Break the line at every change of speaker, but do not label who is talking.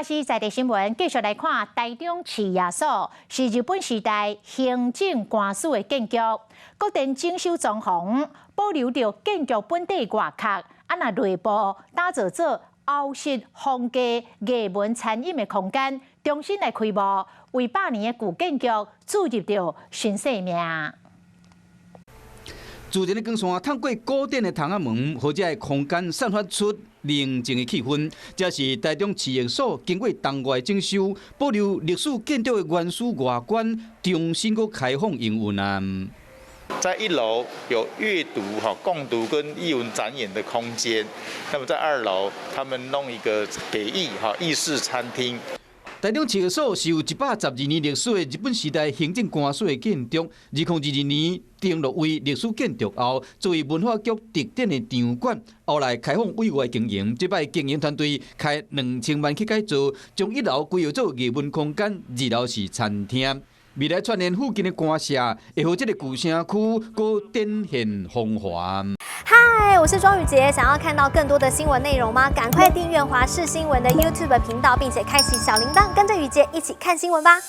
視在地新聞，繼續來看台中市役所是日本時代行政官署的建築，國電整修裝潢，保留著建築本底外殼，啊若內部打造做歐式風格藝文餐飲的空間，重新來開幕，為百年的舊建築注入著新生命。
自然的光線透過古典的窗仔門，予這个空間散發出寧靜的氣氛。這是台中市役所經過重外整修，保留歷史建築的原始外觀，重新閣開放營運啊。
在一樓有閱讀、哈共讀跟藝文展演的空間，那麼在二樓，他們弄一個給藝哈意式餐廳。
台中市役所是有112年歷史的日本時代行政官署的建築，2022年登錄為歷史建築後，作為文化局特展的場館，後來開放委外經營。這擺經營團隊開2000萬去改造，將一樓規劃做藝文空間，二樓是餐廳。未來串聯附近的官舍，會予這个舊城區閣展現風華。
嗨，我是莊宇傑，想要看到更多的新聞內容嗎？趕快訂閱華視新聞的 YouTube 頻道，並且開啟小鈴鐺，跟着宇傑一起看新聞吧。